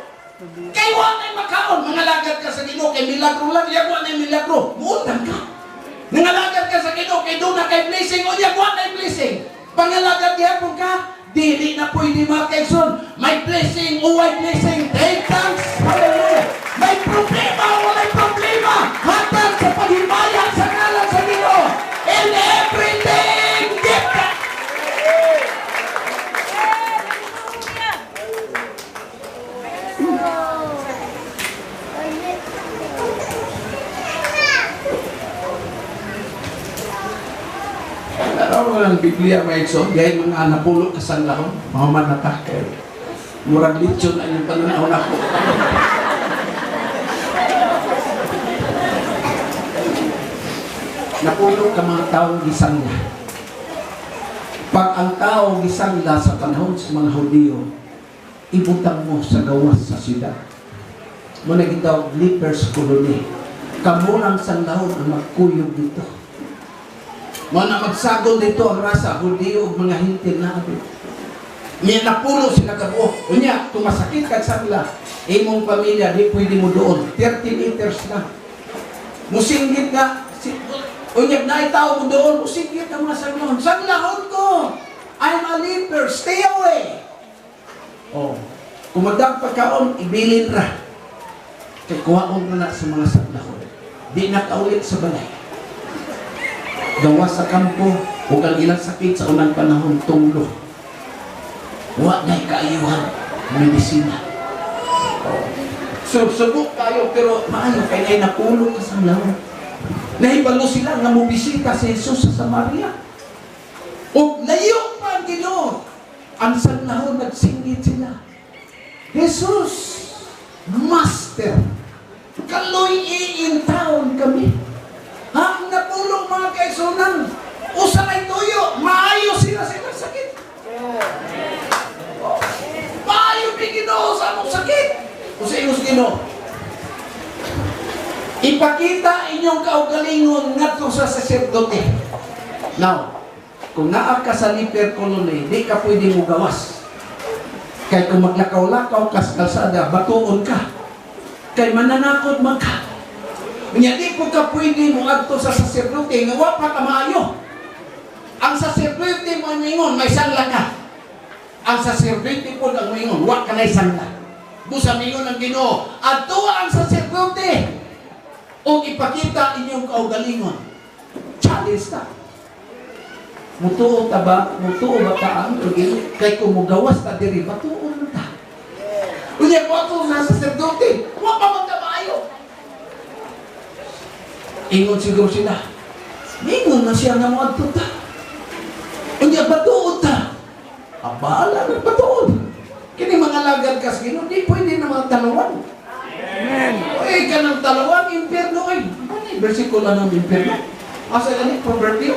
Kay wa nay makaon, mangalagad ka sa Ginoo, kay milagro lang, ya wa nay milagro, muundang ka. Nangalagad ka sa Ginoo, kay doon na kay blessing, o ya wa nay blessing. Pangalagad gihapon ka, dili na pwede mga kaigsoon. May blessing, uway blessing, take thanks, hallelujah. May problema, walay problema, hatag sa paghimaya sa ngalan sa Ginoo. In everything, give ang Biblia, mga igsoon, gaya mga napulo ka sanglahon, mahuman na ta kay murag lechon na inyong pananaw nako. Napulo ka mga tao gisangla. Pag ang tao gisangla sa panahon sa mga Hudiyo, ibutang mo sa gawas sa siyudad. Muna gitawag lepers colony. Kamo lang sanglahon ang magkuyog dito. Muna magsagol dito ang rasa, Hudiyo ug mga Hentil na abi. Niya napulo sila kabuo. Unya, kung masakit ka sangla, imong pamilya di pwede mo doon. 30 meters na. Musinggit nga, si, unya, naitaw mo doon, musinggit ang mga sanglahon. Sanglahon ko! I'm a leper, stay away! Oh, kung magdag pagkaon, ibilin ra. Kay kuhaon na na sa mga sanglahon. Di na kaulit sa balay. Gawas sa kampo, ug ang ilang sakit sa unang panahon, tunglo. Wa na'y kaayuhan, medisina. Oh. So, subok kayo, pero maayo kay na'y napulo ka sanglahon. Nahibalo sila nga mobisita si Jesus sa Samaria. O layo pa ang Ginoo. Ang sanglahon, nagsinggit sila. Jesus, Master, kaloy in town kami. Ang napulong mga kaigsuonan, usa kay tuyo, maayo sila sa ilang sakit. Oh, maayo bi Ginoo sa among sakit. Usa ingos Ginoo. Ipakita inyong kaugalingon ngadto sa saserdote. Now, kung naa ka sa leper colony, di ka pwede mo gawas. Kay kung maglakaw-lakaw ka sa kalsada, batuon ka. Kay mananakod man ka. Nya di po ka pwede mo adto sa saserdote nga wa pa ka maayo. Ang saserdote mo ingon, may sangla ka. Ang saserdote po ang moingon, wa ka nay sangla. Busa mingon ang Ginoo, adto ang saserdote o ipakita inyong kaugalingon. Challenge ta. Mutuo ta ba? Mutuo ba ta ang Ginoo? Kay kung mugawas ta diri, batuon ta. Unya ko ato sa saserdote, wa pa man ta maayo. Ingon siguro sila. Ingon na siya nga moadto ta. Unya batuon ta. Abala ng batuon. Kini mga lagad kas Ginoo, di pwede na mga talawan. Amen. Uy, kanang talawan, impyerno ay. Ano yung versikulo ng impyerno? Asa gani proverbio?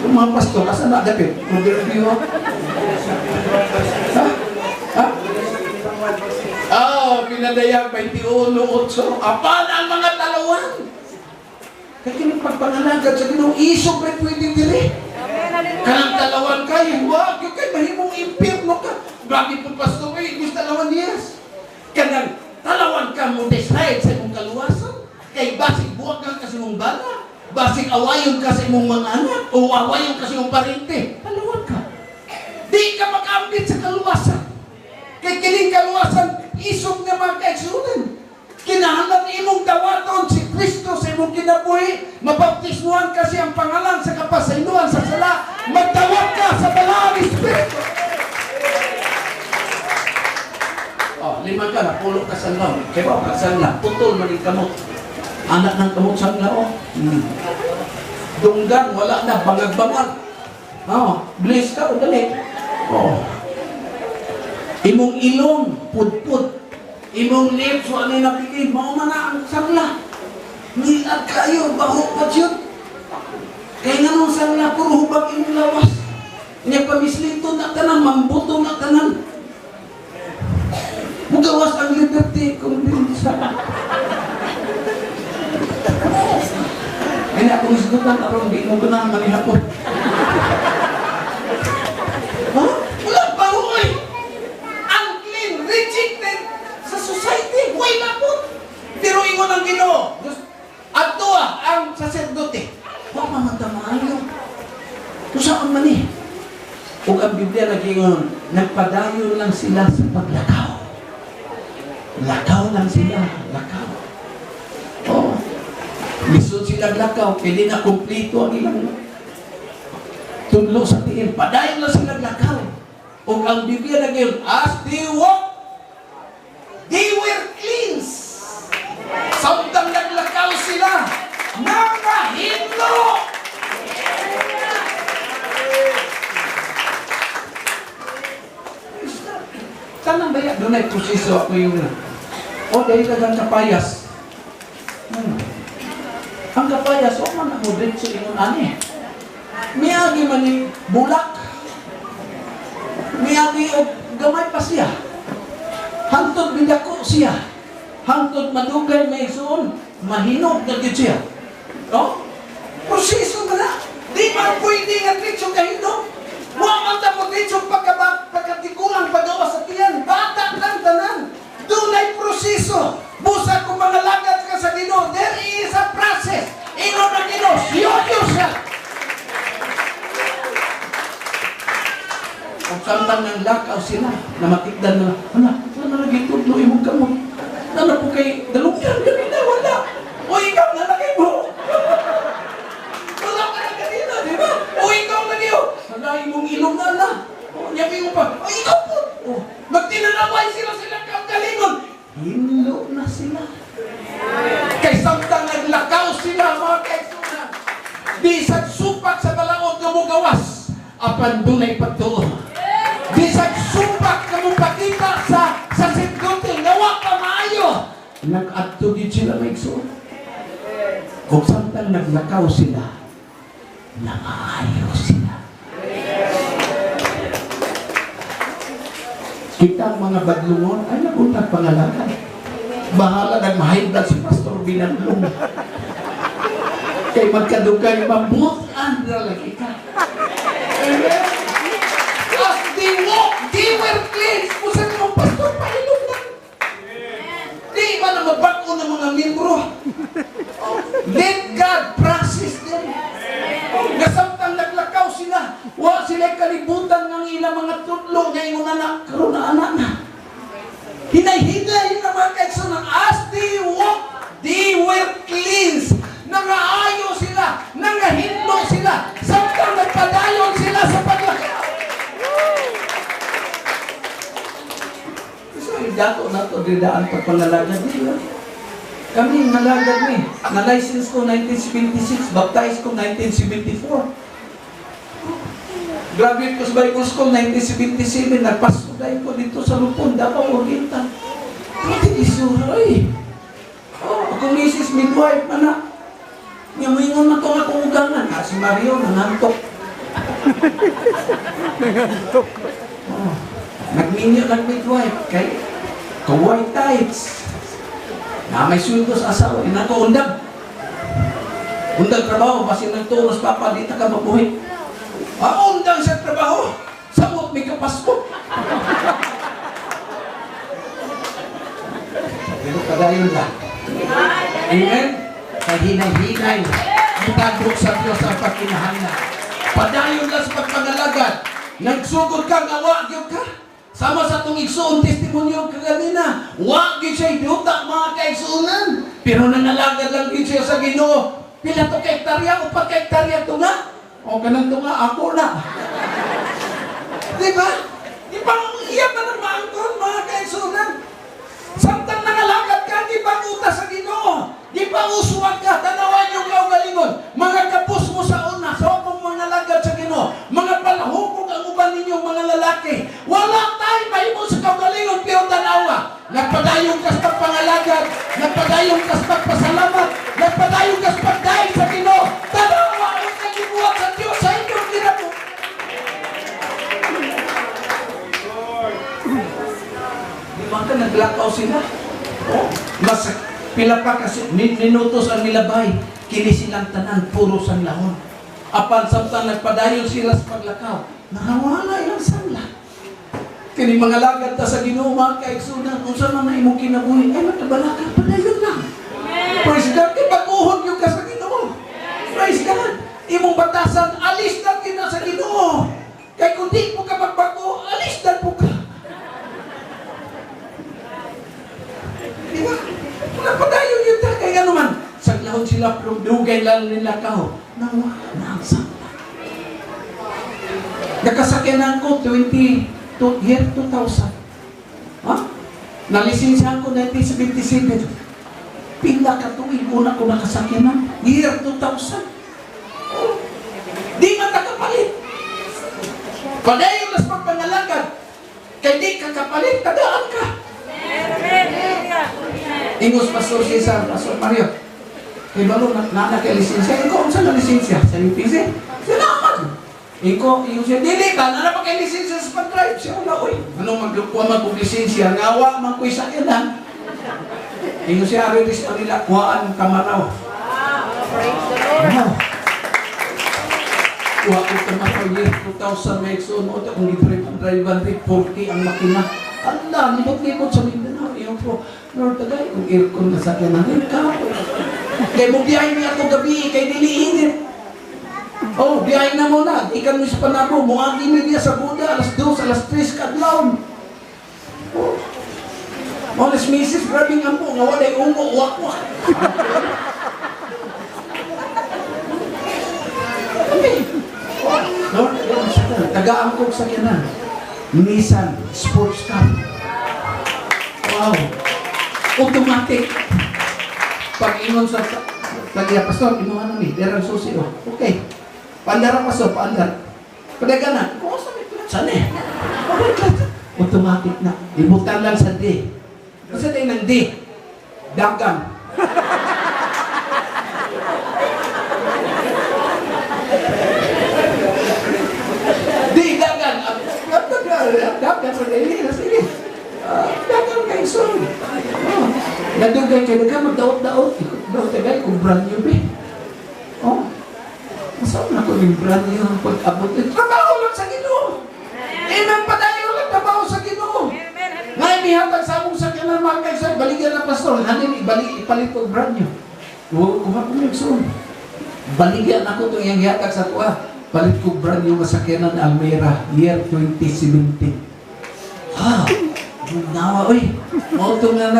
Yung mga pastor, asa na dapit? Proverbio? Ha? Ha? Ah, pinadayag 21:8. Apan ang mga talawan. Kaya kining pagpangalagad sa Ginoo, isog rin pwede diri. Amen, hallelujah. Kanang talawan kay, wag yun kay mahimong impyerno ka. Grabe po pastor, eh, gusto talawan yes. Kanang talawan ka mo decide sa imong kaluwasan. Kay basig buwag ka sa imong bana, basig awayon ka sa imong mga anak, o awayon ka sa imong parente. Talawan ka. Di ka makaambit sa kaluwasan. Kay kining kaluwasan, isog nga mga kaigsuonan. Kinahanglan imong dawaton si Kristo sa imong kinabuhi, mabaptismuhan kasi ang pangalan sa kapasayloan sa sala, magdawat ka sa Balaang Espiritu. Oh, lima ka na, pulo ka sanlaw. Kaya ba, sanla, putol man yung kamot. Anak ng kamot sanla, oh. Dunggan, wala na, bangag-bangag. Oh, bless ka, oh, dali. Oh. Imong ilong, pudpud. Imong lips, wala na napili, mao man na ang sangla. Nilat kayo, baho pa yun. Kaya nga nung sangla, puro hubag imong lawas. Nya pamislinto na tanan, mambuto na tanan. Mugawas ang liberty kung binsa. Kaya akong isgutan, aron di mo ganang manihapon. Ha? Wala pa, uy! Unclean, rejected sa society. Way lapot. Pero ingon ang Ginoo. Adto ang saserdote. Wa man maayo. Usaan man eh. Ug ang Biblia nag-ingon, nagpadayon lang sila sa paglakaw. Lakaw lang sila, lakaw. Oh. Lisod sila lakaw, kaya di na kumplito ang ilang tudlo sa tiil. Padayon lang sila lakaw. Ug ang Biblia nag-ingon, as they walk, they were cleansed. Samtang naglakaw sila, nangahidlo. Baya, dunay proseso ako yung o dahil dagang kapayas. Ang kapayas, o man ako diretso ingon ani. Miagi man ni bulak. Miagi og gamay pa siya. Hangtod bidako siya. Hangtod madugay may suon, mahinog na gyud siya. No? Proseso man na. Di man pwede nga diretso kahinog. Wa man ta mo diretso pagkatigulang pagawas sa tiyan. Bata lang tanan. Dunay proseso. Busa kung mangalagad ka sa Ginoo, there is a process. Ingon ang Ginoo, show yourself. Kung samtang nang lakaw sila, na matikdan na, hala, wala na lagi tudlo imong kamot. Nana po kay dalungyan, ganina, wala. O ikaw na lagi mo. Wala ka na kanina, di ba? O ikaw lagi, o. Hala, imong ilong na na. O, nyabi mo pa. O, ikaw po. O, magtinanaway sila silang kagalingon. Hinlo na sila. Kay samtang naglakaw sila, mga kaigsuonan. Bisag supak sa balaod nga mogawas, apan dunay pagtuo. Bisag supak nga mopakita sa sitgote nga wa pa maayo, nag-adto gid sila, mga igsoon. Kung samtang naglakaw sila, nangaayo sila. Kita ang mga badlungon ay naguntag pangalagan. Bahala nagmahibdag si Pastor Binanlong. Kay magkadugay mabutan na lagi ka. Amen? As they walk, they were cleansed. Kung mo, Pastor, pahilom na. Di ba na mabago ng mga membro? Let God process them. Nga samtang naglakaw sila, wa sila kalibutan ng ilang mga tudlo nga ingon anak, karon na anak na. Hinay-hinay na mga kaigsuonan, as they walk, they were cleansed. Nangaayo sila, nangahinlo sila, samtang nagpadayon sila sa paglakaw. So, dato na to, didaan pagpangalagad nila. Kami, nalagad ni. Na-license ko 1976, baptized ko 1974. Graduate ko sa Bible School 1977, nagpasto dahil ko dito sa Lupon, Davao Oriental. Pwede isura eh. Oh, akong misis, midwife, anak. Nga moingon man to nga akong ugangan. Ah, si Mario, nangantok. Nangantok. Oh, nagminyo ng midwife, kay kaway tights. Na may sweldo sa asawa, inako undag. Undag trabaho, basin nagturos papa, di ta ka mabuhi. Ah, undang sa trabaho. Samot may kapasko. Pero padayon lang. Amen? Kahinay-hinay. Mutagok sa Diyos ang pagkinahanglan. Padayon lang sa pagpangalagad. Nagsugod ka, nga wa gyud ka. Sama sa itong igsoon testimonyo kaganina. Wa gyud siya duta mga kaigsuonan. Pero nangalagad lang gyud siya sa Ginoo. Pila to ka hektarya, upat ka hektarya to nga. O ganun to nga, ako na. Di ba? Di ba iya ka na maangkon mga kaigsuonan? Samtang nangalagad ka, di ba uta sa Ginoo? Di ba usuwag ka? Tanawan yung kaugalingon. Mga kapos mo sa una, sa akong mga lagad sa Ginoo. Mga palahukog ang uban ninyong mga lalaki. Wala tayo mahimo sa kaugalingon, pero tanawa. Nagpadayon ka sa pagpangalagad, nagpadayon ka sa pagpasalamat, nagpadayon ka sa pagdahil sa Ginoo. Tanawa ang nagibuhat sa Diyos sa inyong ginamo. Di ba ka naglakaw sila? Oh, mas pila pa kasi ninutos ang nilabay, kini silang tanan puro sanglahon. Apan samtang nagpadayon sila sa paglakaw, nakawala ilang sangla. Kini mga lagad ta sa Ginoo mga kaigsuonan, unsa man na imong kinabuhi, ay magkabalaka padayon lang. Praise God, kay bag-uhon gyud ka sa Ginoo. Praise God. Imong batasan alis na gyud na sa Ginoo. Kay kung di mo ka magbago, alis na po ka. Di ba? Napadayon yun ta. Kaya nga naman, saglahon sila pero dugay lang nila kao. Nawa na ang sangla. Nakasakyanan ko year 2000. Ha? Nalisensyahan ko 1977. Pila ka tuig una ko nakasakyanan. Year 2000. Oh, di man nakapalit. Padayon nas pagpangalagad. Kay di ka kapalit, tagaan ka. Amen. Hallelujah. Ingos Pastor Cesar, Pastor Mario. Kay balo na na kay lisensya. Ikaw unsa na lisensya sa UPC? Salamat. Ikaw, ingon siya, dili ka, na pa kay lisensya sa pag-drive. Siya wala, oy. Anong magkuha man kong lisensya? Ngawa man ko'y sakyanan. Ingon siya, ari sa Manila, kuhaan tamaraw. Wow. Praise the Lord. Wow. Kuha ko tamaraw year 2000 may igsoon mo. Kung gi-drive ang driver, 40 ang makina. Allah, libot-libot sa Mindanao. Iyon po, Lord, tagay, kung aircon na sakyanan, ikaw. Kay mo biyahe niya ako gabi, kay dili init. Oh, biyahe na mo na. Ikan mo sa Panabo, muagi mi niya sa Buda, alas 2, alas 3, kadlawon. Oh. Honest misis, grabe nga po, nga walay ungo, wak-wak. Okay. Lord, tagaan ko sa sakyanan. Nissan sports car. Wow. Automatic. Pag ingon sa tagya, pastor, inuha na ni, derang susi, oh. Okay. Paandar ang pastor, paandar. Padagan na, kung sa may clutch, ano eh? Okay, clutch. Automatic na. Ibutan lang sa D. Kasi tayo ng D. Dagan. D, dagan. Dagan sa dili, nasa ili. Dagan kayo, sorry. Oh. Nadugay kayo, dagan, magdaot-daot. Daot tagay, kung brand new ba. Oh. Masama na ko yung brand new ang pag-abot. Trabaho lang sa Ginoo. Amen, padayon lang trabaho sa Ginoo. Amen. Hallelujah. Ngayon, ihatag sa among sakyanan mga kaisa, baligyan na pastor, hanin, ibalik, ipalit ko brand new. Huwag ko makumigsoon. Baligyan ako itong iyang ihatag sa tuwa. Palit ko brand new nga sakyanan Almera, year 2017. Ha? Nawa, uy. Mao to nga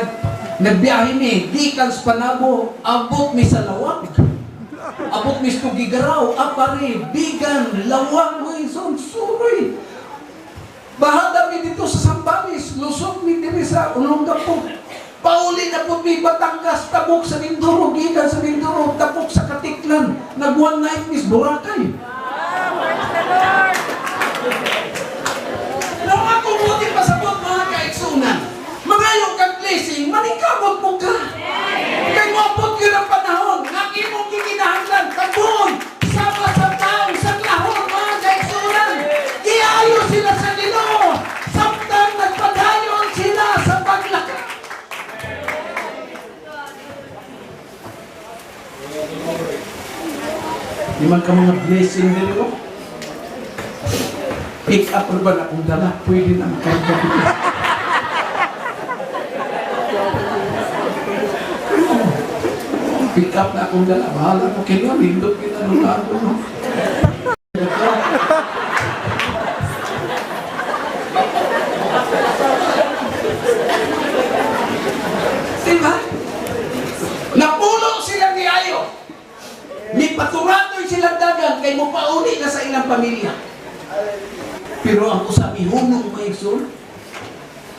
nagbiyahe mi, gikan sa Panabo, abot mi sa Lawag. Abot mi sa Tugigaraw, Apari, Bigan, Lawag, uy, son, suroy. Bahada mi dito sa Zambales, lusot mi diri sa Olongapo. Pauli na po mi Batangas, tabok sa Mindoro, gikan sa Mindoro, tabok sa Katiklan, nag one night mis Boracay. Wow. Praise the Lord. Nung ako buti pasabot mga kaigsunan, mangayo kang blessing, manikamot mo ka. Kay moabot yun ang panahon, nga imong gikinahanglan, kabuon, sama sa tao, sa klahon, mga kaigsunan. Giayo sila sa Ginoo, samtang nagpadayon sila sa paglakad. Di man ka mga blessing dili ko. Pick up ba na kung dala, pwede na makarga dito. Pick up na akong dala, bahala ko kaya nindot kita nung ako. No? Diba? Napulo silang niayo. Mipaturatoy silang dagan kay mo pauli na sa ilang pamilya. Pero ang usa mihunong may igsoon.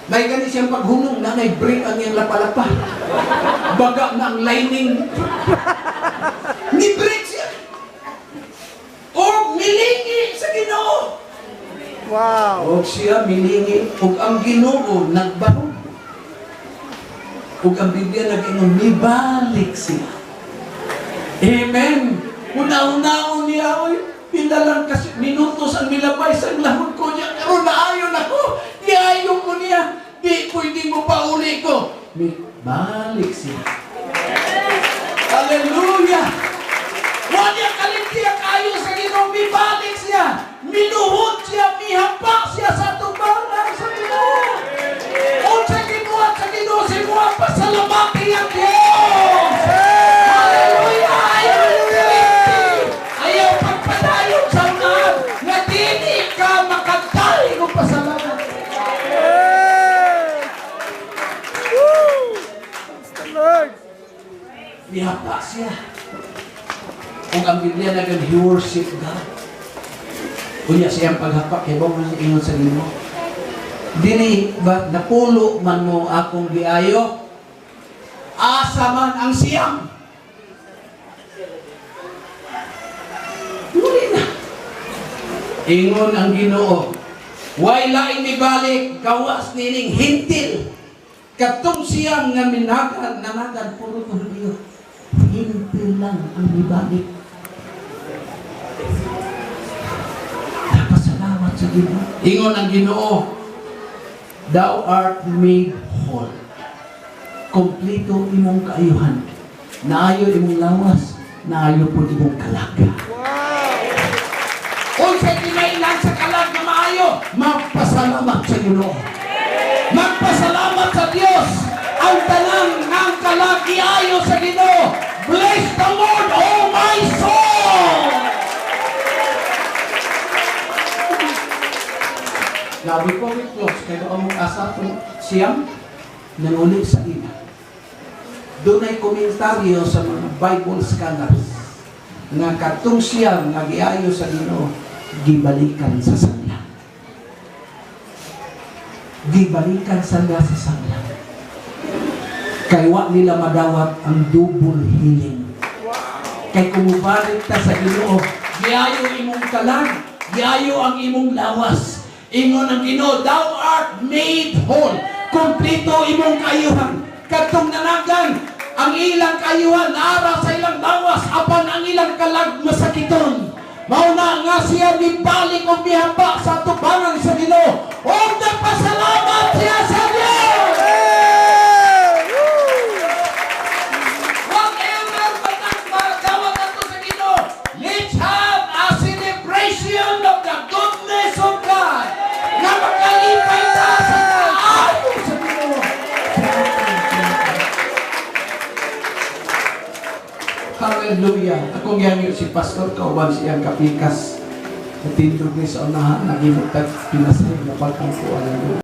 May gani siyang paghunong na may break ang iyang lapalapa. Baga na ang lining. Ni break siya. O milingi sa Ginoo. Wow. O siya milingi ug ang Ginoo nagbarog. Ug ang Biblia nag-ingon mibalik siya. Amen. Una-unaon niya oy, pila lang kasi minutos ang milabay sa lahon ko niya karon naayon ako. Giayo ko niya. Di pwede mo pauli ko. Mibalik siya. Hallelujah. Wa niya kalimtiya kayo sa Ginoo, mibalik siya. Miluhod siya, mihapa siya sa tubangan sa Ginoo. Unsa gibuhat sa Ginoo si muha pasalamati ang Dios. Hallelujah! Ayaw ayaw pagpadayon sa unahan nga dili ka makantay og pasalamat. Hey! Woo! Praise the Lord. Mihapa siya. Kung ang Biblia nagan, he worship God. Unya siyang paghapa, kay ba mo siya ingon sa Ginoo? Dili ba napulo man mo akong giayo? Asa man ang siyam? Muli na. Ingon ang Ginoo, Way laing mibalik gawas nining hintil. Katong siyam nga minagan, nanagan, puro to Hudiyo. Hintil lang ang mibalik. Napasalamat sa Ginoo. Ingon ang Ginoo, "Thou art made whole." Kompleto imong kaayuhan. Naayo imong lawas, naayo po imong kalag. Unsay kinailan sa kalag na maayo? Magpasalamat sa Ginoo. Magpasalamat sa Dios. Ang tanan ng kalag iayo sa Ginoo. Bless the Lord, oh my soul! Now, before we close, kaya among asa itong siyam, nanguli sa ila. Dunay komentaryo sa mga Bible scholars nga katong siyam nga giayo sa Ginoo, gibalikan sa sangla. Gibalikan sila sa sangla. Kay wa nila madawat ang double healing. Kay kung mubalik ta sa Ginoo, giayo imong kalag, giayo ang imong lawas. Ingon ang Ginoo, "Thou art made whole." Kompleto imong kaayuhan. Katong nanagan, ang ilang kaayuhan ara sa ilang lawas, apan ang ilang kalag masakiton. Mao na nga siya mibalik og mihapa sa atubangan sa Ginoo. Ug nagpasalamat siya sa Dios. Whatever man ang magawat nato sa Ginoo, let's have a celebration of the goodness of God. Nga makalipay ta sa kaayo sa Ginoo sa atong. Hallelujah. Akong gihangyo si Pastor kauban siyang kapikas. Natindog ni sa unahan, naghimutag pinasay, napagpangkuan.